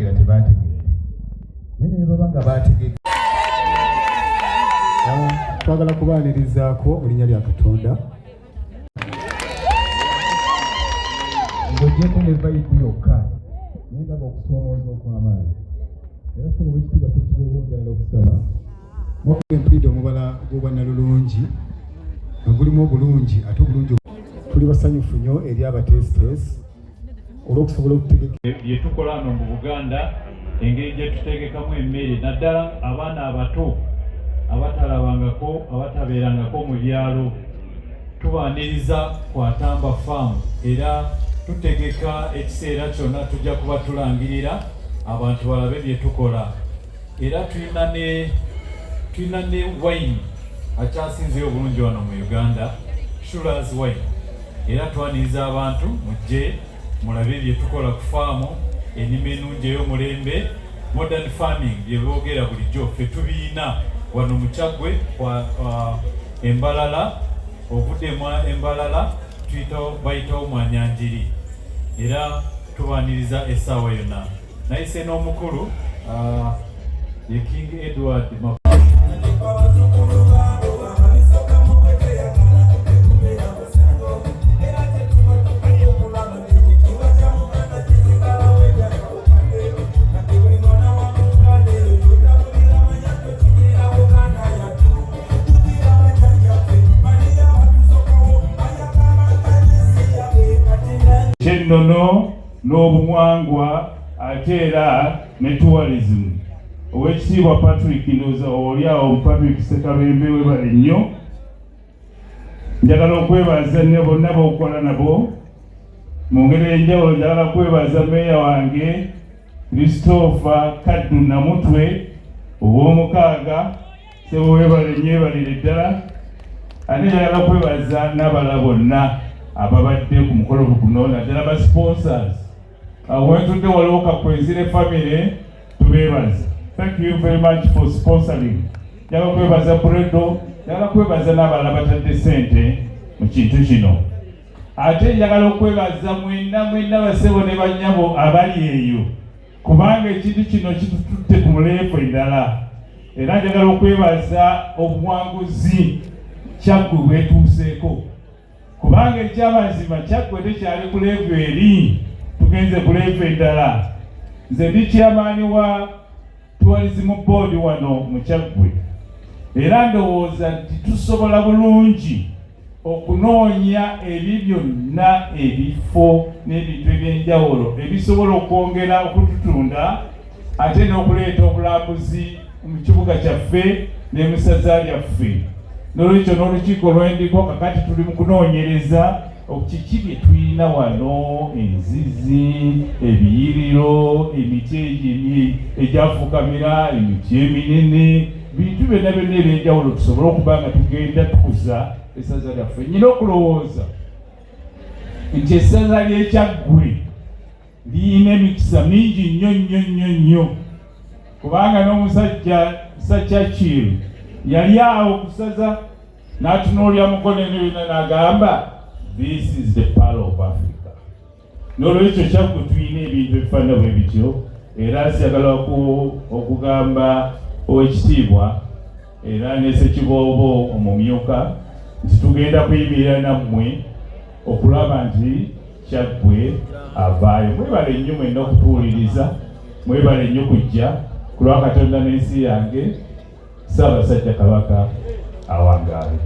Tebategeera, tebategedde, naye ne baba nga bategedde. Twagala kubaanirizaako mu linnya lya Katonda. Ng'ogyeko ne vibe yokka, naye ndaba okusoomooza okw'amaanyi. Era ssebo Owekitiibwa Ssekiboobo, njagala okusaba Empulidde omubala gw'obwannalulungi nga gulimu obulungi ate obulungi. Tuli basanyufu nnyo eri abateesiteesi olw'okusobola okutegeka Bye tukola wano mu Buganda, engeri gye tutegekamu emmere, naddala abaana abato abatalabangako, abatabeerangako mu byalo, tubaaniriza ku Atamba Farm era tutegeka ekiseera kyonna. Tujja kuba tulangirira abantu balabe bye tukola. Era tulina ne wine akyasinzeyo obulungi wano mu Uganda, Shulaz Wine. Era twaniriza abantu, mujje mulabe bye tukola ku faamu, ennima ennungi ey'omulembe, modern farming bye boogera bulijjo, ffe tubiina wano mu Kyaggwe kwa Embalala. Ovudde mwa Embalala, tuyitawo, bayitawo Mwanyanjiri. Era tubaaniriza essaawa yonna. Nayise n'omukulu ye King Edward. Kyennono n'obuwangwa ate era ne tourism. Owekitiibwa Patrick, ndowooza oli awo, Patrick Sekabembe, webale nnyo. Njagala okwebaza ne bonna b'okola nabo mu ngeri ey'enjawulo. Njagala kwebaza meeya wange Christopher Kaddu Namutwe ow'omukaaga. Sebo, webale nnyo, ebalire ddala. Ate njagala kwebaza n'abalala bonna ababadde ku mukolo guno, naddala ba sponsors. Wentudde waliwo Kakwezire family, tubeebaza. Thank you very much for sponsoring. Njagala kwebaza Bredo, njagala kwebaza n'abalala batadde ssente mu kintu kino. Ate njagala okwebaza mwenna mwenna, basebo ne bannyabo abali eyo, kubanga ekintu kino kitututte ku muleefu endala. Era njagala okwebaza obuwanguzi Kyaggwe bwetuuseeko, kubanga ekyamazima Kyaggwe tekyali ku level eri, tugenze ku level endala. Nze ndi chairman wa tourism board wano mu Kyaggwe, era ndowooza nti tusobola bulungi okunoonya ebyo byonna, ebifo n'ebintu ebyenjawulo ebisobola okwongera okututunda ate n'okuleeta obulambuzi mu kibuga kyaffe ne mu ssaza lyaffe. N'olwekyo n'olukiiko lwendiko kakati tuli mu kunoonyereza kiki bye tulina wano: enzizi, ebiyiriro, emiti egyafukamira, emiti eminene, bintu byonna byonna ebyenjawulo, tusobole okuba nga tugenda tukuza essaza lyaffe. Nyina okulowooza nti essaza ly'Ekyaggwe liyina emikisa mingi nnyo nnyo nnyo nnyo, kubanga n'omusajja Sir Churchill yali awo kusaza n'atunuulya Mukono eno yonna n'agamba, "This is the pearl of Africa." N'olwekyo Kyaggwe tulina ebintu ebifaanana bwe bityo. Era siyagala okugamba Owekitiibwa era ne Ssekiboobo omumyuka nti tugenda kuyimirira nammwe okulaba nti Kyaggwe avaayo. Mwebale nnyo mwenna okutuwuliriza, mwebale nnyo kujja. Ku lwa Katonda n'ensi yange, Ssaabasajja Kabaka awangaale.